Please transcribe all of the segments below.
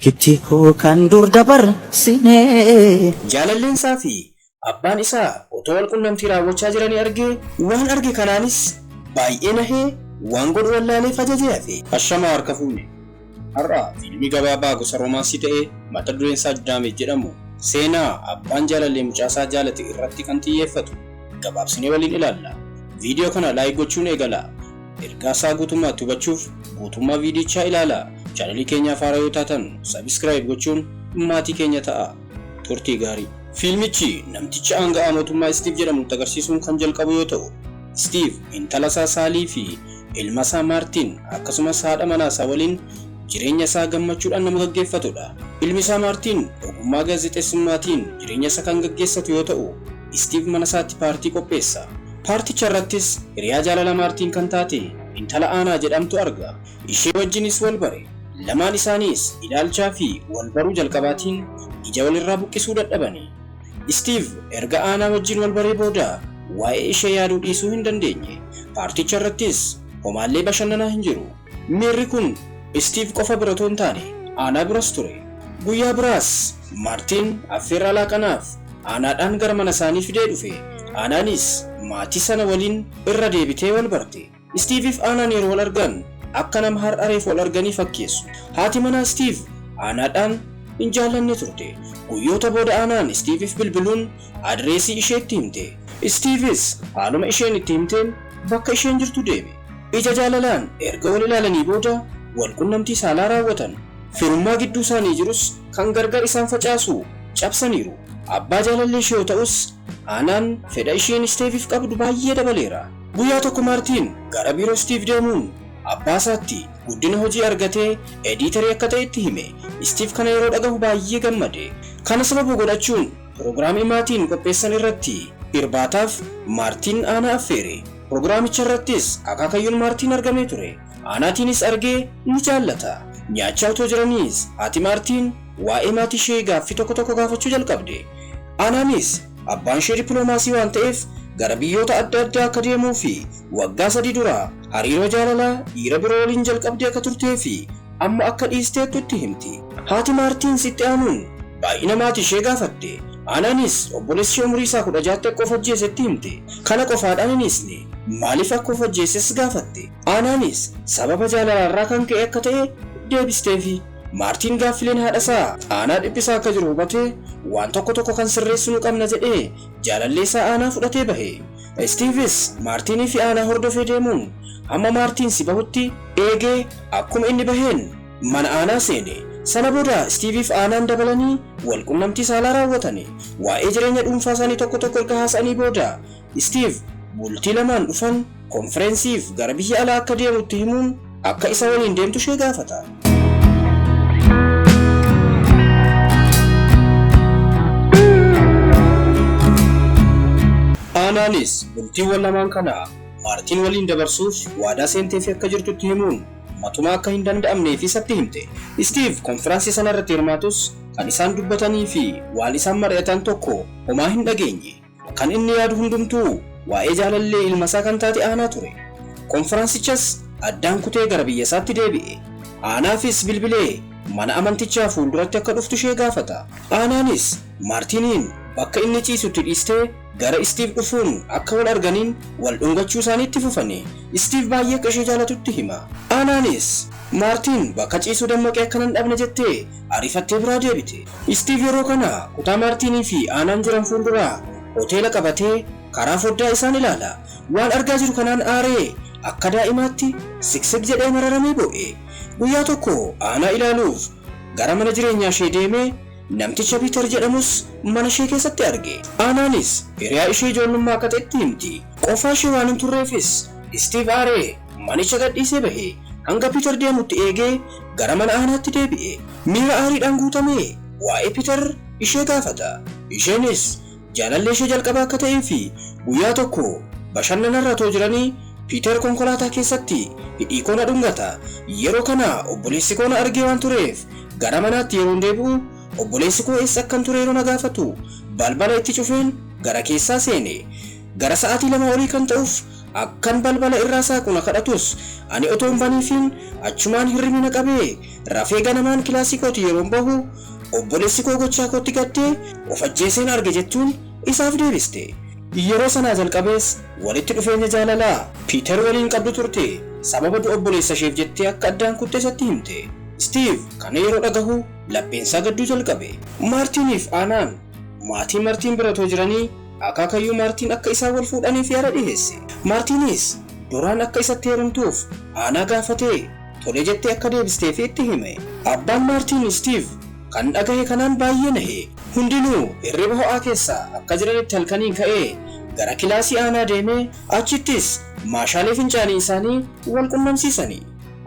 Takkitti koo kan dur dabarsine. Jaalalleen isaa fi abbaan isaa otoo wal qunnamtii raawwachaa jiranii argee, waan arge kanaanis baay'ee nahee, waan godhu wallaalee fajajee hafe. Ashamaa harka fuune. Har'a fiilmii gabaabaa gosa roomaansii ta'ee mata dureen isaa Daamee jedhamu, seenaa abbaan jaalallee mucaasaa jaalate irratti kan xiyyeeffatu gabaabsinee waliin ilaalla. Viidiyoo kana like gochuun eegala. Ergaa isaa guutummaatti hubachuuf guutummaa viidiyichaa ilaala. Chaanalii keenyaaf haaraa yoo taatan subscribe gochuun maatii keenya ta'a. Turtii gaarii. Fiilmichi namticha aanga'aa mootummaa Steve jedhamutti agarsiisuun kan jalqabu yoo ta'u, Steve intala isaa Saalii fi ilma isaa Maartiin akkasumas haadha manaa isaa waliin jireenya isaa gammachuudhaan nama gaggeeffatudha. Ilmi isaa Maartiin ogummaa gaazexeessummaatiin jireenya isaa kan gaggeessatu yoo ta'u, Steve mana isaatti paartii qopheessa. Paarticha irrattis hiriyaa jaalala Maartiin kan taate intala Aanaa jedhamtu arga. Ishee wajjinis wal bare. Lamaan isaaniis ilaalchaa fi wal baruu jalqabaatiin ija walirraa buqqisuu dadhabani. Steve erga Aanaa wajjin wal baree booda waa'ee ishee yaaduu dhiisuu hin dandeenye. Paarticha irrattis homaallee bashannanaa hin jiru. Miirri kun Steve qofa bira otoo hin taane Aanaa biras ture. Guyyaa biraas Maartiin affeerraa laaqanaaf Aanaadhaan gara mana isaanii fidee dhufe. Aanaanis maatii sana waliin irra deebitee wal barte. Steveif Aanaan yeroo wal argan akka nama har'areef wal arganii fakkeessu. Haati manaa Steve Aanaadhaan hin jaallanne turte. Guyyoota booda Aanaan Steveif bilbiluun adreesii isheetti himte. Steveis haaluma isheen itti himteen bakka isheen jirtu deeme. Ija jaalalaan erga wal ilaalanii booda wal qunnamtii saalaa raawwatan. Firummaa gidduu isaanii jirus kan gargar isaan facaasu cabsaniiru. Abbaa jaalallee ishee yoo ta'us Aanaan fedha isheen Steveif qabdu baay'ee dabaleera. Guyyaa tokko Maartiin gara biiroo Steve deemuun abbaa isaatti guddina hojii argatee ediitarii akka ta'etti hime. Steve kana yeroo dhagahu baay'ee gammade. Kana sababa godhachuun piroogiraamii maatiin qopheessan irratti irbaataaf Maartiin Aanaa affeere. Piroogiraamicha irrattis akaakayyuun Maartiin argamee ture. Aanaatiinis argee ni jaallata. Nyaachaa otoo jiraniis haati Maartiin waa'ee maatii ishee gaaffii tokko tokko gaafachuu jalqabde. Aanaanis abbaan ishee dippiloomaasii waan ta'eef gara biyyoota adda addaa akka deemuu fi waggaa 3 dura hariiroo jaalalaa dhiira biroo waliin jalqabdee akka turtee fi amma akka dhiisteettu itti himti. Haati Maartiin sitti aanuun baay'ina maatii ishee gaafatte. Aanaanis obboleessi ishee umurii isaa 16tti akka of ajjeesetti himte. Kana qofaadhaan hin hiisne. Maaliif akka of ajjeeses gaafatte. Aanaanis sababa jaalalaarraa kan ka'e akka ta'e deebisteefi. Maartiin gaaffileen haadha isaa Aanaa dhiphisaa akka jiru hubatee waan tokko tokko kan sirreessinu qabna jedhee jaalallee isaa Aanaa fudhatee bahe. Steveis Maartiinii fi Aanaa hordofee deemuun hamma Maartiin si bahutti eegee akkuma inni baheen mana Aanaa seene. Sana booda Steveif Aanaan dabalanii wal qunnamtii saalaa raawwatani. Waa'ee jireenya dhuunfaa isaanii tokko tokko erga haasa'anii booda Steve bultii lamaan dhufan konferensiif gara biyya alaa akka deemutti himuun akka isa waliin deemtu ishee gaafata. Aanaanis bultiiwwan lamaan kana Maartiin waliin dabarsuuf waadaa seenteefii akka jirtutti himuun matumaa akka hin danda'amneef isatti himte. Steve konferaansii sana irratti hirmaatus kan isaan dubbatanii fi waan isaan mari'atan tokko homaa hin dhageenye. Kan inni yaadu hundumtuu waa'ee jaalallee ilma isaa kan taate Aanaa ture. Konferaansichas addaan kutee gara biyya isaatti deebi'e. Aanaafis bilbilee mana amantichaa fuulduratti akka dhuftu ishee gaafata. Aanaanis Maartiiniin bakka inni ciisutti dhiistee gara Steve dhufuun akka wal arganiin wal dhungachuu isaanii itti fufani. Steve baay'ee akka ishee jaalatutti hima. Aanaanis Maartiin bakka ciisuu dammaqee akka nan dhabne jettee ariifattee biraa deebite. Steve yeroo kana kutaa Maartiinii fi Aanaan jiran fuulduraa hoteela qabatee karaa foddaa isaan ilaala. Waan argaa jiru kanaan aaree akka daa'imaatti siksik jedhee mararamee boo'e. Guyyaa tokko Aanaa ilaaluuf gara mana jireenyaa ishee deemee namticha Piiter jedhamus mana ishee keessatti arge. Aanaanis hiriyaa ishee ijoollummaa akka ta'etti himti. Qofaa ishee waan hin turreefis Steve aaree manicha gadhiisee bahe. Hanga Piiter deemutti eegee gara mana Aanaatti deebi'e. Miira aariidhaan guutamee waa'ee Piiter ishee gaafata. Isheenis jaalallee ishee jalqabaa akka ta'ee fi guyyaa tokko bashannanarra otoo jiranii Piiter konkolaataa keessatti hidhii koo na dhungata. Yeroo kana obboleessi koo na argee waan tureef gara manaatti yeroon deebi'u obboleessi koo eessa akkan ture yeroo na gaafatu balbala itti cufeen gara keessaa seene. Gara sa'aatii 2 olii kan ta'uuf Akkan balbala irraa saaqu na kadhatus ani otoo hin baniifiin achumaan hirribni na qabee rafee ganamaan kilaasii kooti yeroon bahu obboleessi koo gochaa kootti gaddee of ajjeeseen arge jechuun isaaf deebiste. Yeroo sanaa jalqabees walitti dhufeenya jaalalaa Piiter waliin qabdu turte sababa du'a obboleessa isheef jettee akka addaan kutte isatti himte. Steve kana yeroo dhagahu lapheensaa gadduu jalqabe. Maartiiniif Aanaan maatii Maartiin bira otoo jiranii akaakayyuu Maartiin akka isaan wal fuudhaniif yaada dhiheesse. Maartiinis duraan akka isatti heerumtuuf Aanaa gaafatee tole jettee akka deebisteef itti hime. Abbaan Maartiin Steve kan dhagahe kanaan baay'ee nahe. Hundinuu hirriba ho'aa keessa akka jiranitti halkaniin ka'ee gara kilaasii Aanaa deemee achittis maashaalee fincaanii isaanii wal qunnamsiisani.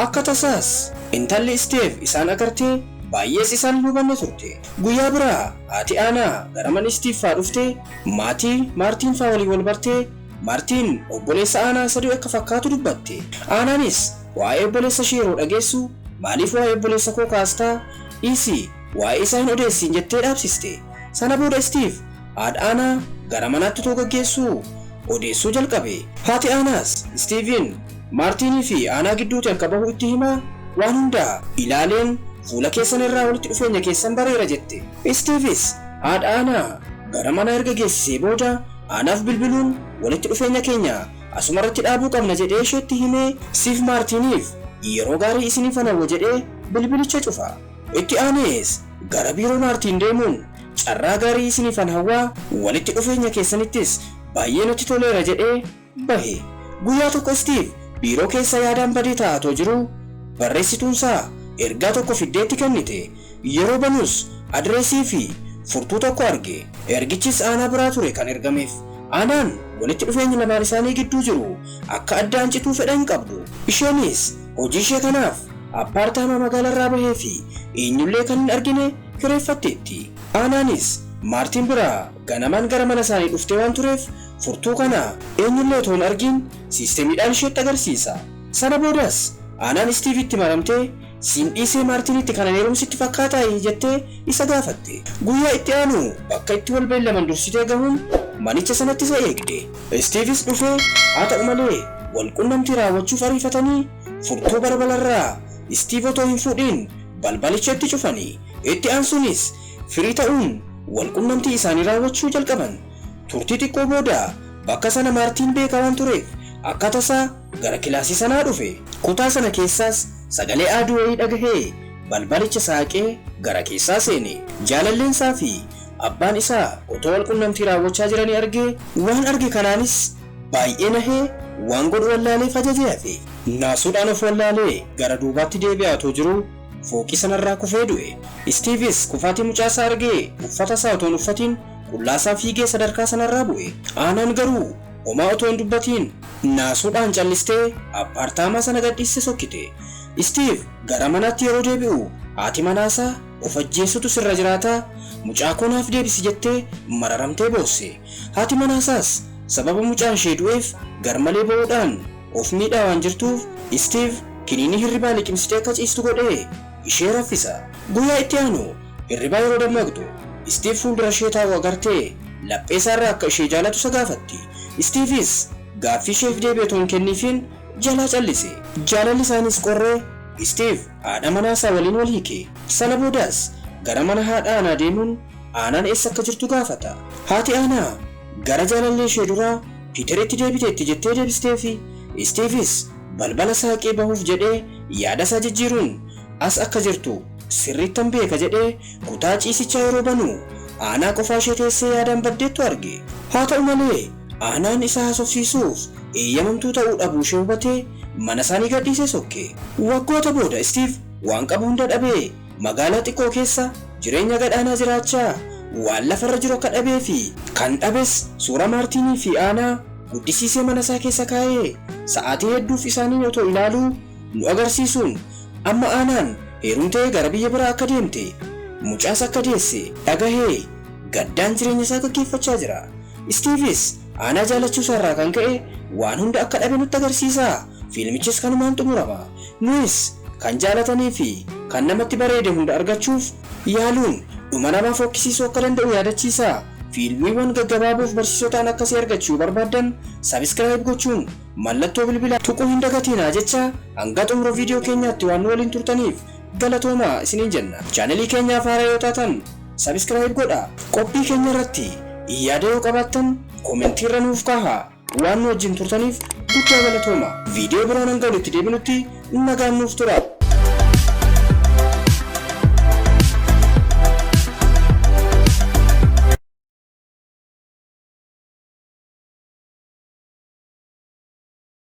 Akka tasaas intalli Steve isaan agartee baay'ees isaan hin hubanne turte. Guyyaa biraa haati Aanaa gara mana Steve faa dhuftee maatii Maartiin faa waliin wal bartee Maartiin obboleessa Aanaa sadii akka fakkaatu dubbatte. Aanaanis waa'ee obboleessa ishee yeroo dhageessu maaliif waa'ee obboleessa koo kaastaa dhiisii waa'ee isaa hin odeessin jettee dhaabsiste. Sana booda Steve haadha Aanaa gara manaatti otoo gaggeessuu odeessuu jalqabe. Haati Aanaas Steven Maartiinii fi Aanaa gidduutti akka bahu itti himaa waan hundaa ilaaleen fuula keessan irraa walitti dhufeenya keessan bareera jette. Steveis haadha Aanaa gara mana erga geessisee booda Aanaaf bilbiluun walitti dhufeenya keenya asumarratti dhaabuu qabna jedhee isheetti himee siif Maartiiniif yeroo gaarii isiniif hawwa jedhee bilbilicha cufa. Itti aanees gara biiroo Maartiin deemuun carraa gaarii isiniif hawwaa walitti dhufeenya keessanittis baay'ee natti toleera jedhee bahe. Guyyaa tokko Steve biiroo keessa yaadaan badee taa'atoo jiru barreessituunsaa ergaa tokko fiddeetti kennite. Yeroo banus adreesii fi furtuu tokko arge. Ergichis Aanaa biraa ture kan ergameef. Aanaan walitti dhufeenyi lamaan isaanii gidduu jiru akka addaan cituu fedha hin qabdu. Isheenis hojii ishee kanaaf appaartaamaa magaalarraa bahee fi eenyullee kan hin argine kireeffatteetti. Aanaanis Maartiin biraa ganamaan gara mana isaanii dhuftee waan tureef furtuu kana eenyullee otoo hin argin siistemiidhaan isheetti agarsiisa. Sana boodas Aanaan Stiivitti maramtee siin dhiisee Maartiinitti kana heerumsitti fakkaataayi jettee isa gaafatte. Guyyaa itti aanu bakka itti wal beellaman dursitee gahuun manicha sanatti isa eegde. Stiivis dhufee haa ta'u malee wal qunnamtii raawwachuuf ariifatanii furtuu balbalarraa Stiiv otoo hin fuudhin balbalicha itti cufanii. Itti aansuunis firii ta'uun wal qunnamtii isaanii raawwachuu jalqaban. Turtii xiqqoo booda bakka sana Maartiin beekaa waan tureef akka tasaa gara kilaasii sanaa dhufe. Kutaa sana keessaas sagalee aduu wayii dhagahee balbalicha saaqee gara keessaa seene. Jaalalleensaa fi abbaan isaa otoo wal qunnamtii raawwachaa jiranii argee waan arge kanaanis baay'ee nahee waan godhu wallaalee fajajee hafe. Naasuudhaan of wallaalee gara duubaatti deebi'aa otoo jiruu fooqii sanarraa kufee du'e. Stiivis kufaatii mucaasaa argee uffata isaa otoo hin uffatiin qullaasaa fiigee sadarkaa sanarraa bu'e. Aanaan garuu homaa otoo hin dubbatiin naasuudhaan callistee appaartaamaa sana gadhiiste sokkite. Steve gara manaatti yeroo deebi'u haati manaasaa of ajjeesutu sirra jiraataa mucaa koo naaf deebisi jettee mararamtee boosse. Haati manaasaas sababa mucaan ishee du'eef garmalee ba'uudhaan of miidhaa waan jirtuuf Steve kiniinii hirribaa liqimsitee akka ciistu godhee ishee raffisa. Guyyaa itti aanu hirribaa yeroo dammaqxu Steve fuuldura ishee taa'u agartee laphee isaarraa akka ishee jaalatu isa gaafatti. Steveis gaaffii isheef deebii otoo hin kenniifiin jalaa callise. Jaalalli isaanis qorree Steve haadha manaasaa waliin wal hiike. Sana boodas gara mana haadha Aanaa deemuun Aanaan eessa akka jirtu gaafata. Haati Aanaa gara jaalallee ishee duraa Piiteritti deebiteetti jettee deebisteefi Steveis balbala saaqee bahuuf jedhee yaada isaa jijjiiruun as akka jirtu sirriittan beeka jedhee kutaa ciisichaa yeroo banu Aanaa qofaa ishee teessee yaadaan baddeettu arge. Haa ta'u malee Aanaan isa haasofsiisuuf eeyyamamtuu ta'uu dhabuu ishee hubatee mana isaanii gadhiisee sokke. Waggoota booda Steve waan qabu hunda dhabee magaalaa xiqqoo keessa jireenya gadhaanaa jiraachaa waan lafarra jiru akka dhabee fi kan dhabes suura Maartiinii fi Aanaa guddisiisee mana isaa keessa kaa'ee sa'aatii hedduuf isaanii otoo ilaaluu nu agarsiisuun amma Aanaan heerumtee gara biyya biraa akka deemte mucaas akka deesse dhagahee gaddaan jireenya isaa gaggeeffachaa jira. Steveis Aanaa jaalachuu isaarraa kan ka'e waan hunda akka dhabe nutti agarsiisa. Fiilmichis kanumaan xumurama. Nuyis kan jaalatanii fi kan namatti bareede hunda argachuuf yaaluun dhuma namaa fokkisiisuu akka danda'u yaadachiisa. Fiilmiiwwan gaggabaaboof barsiisoo ta'an akkasii argachuu barbaaddan subscribe gochuun mallattoo bilbilaa tuquu hin dagatinaa jecha hanga xumura viidiyoo keenyaatti waan nu waliin turtaniif galatoomaa isiniin jenna. Chaanelii keenyaaf haaraa yoo taatan subscribe godhaa. Qophii keenya irratti yaada yoo qabaattan koomentii irra nuuf kaahaa. Waan nu wajjin turtaniif guddaa galatooma. Viidiyoo biraan hanga walitti deebinutti nagaan nuuf tura.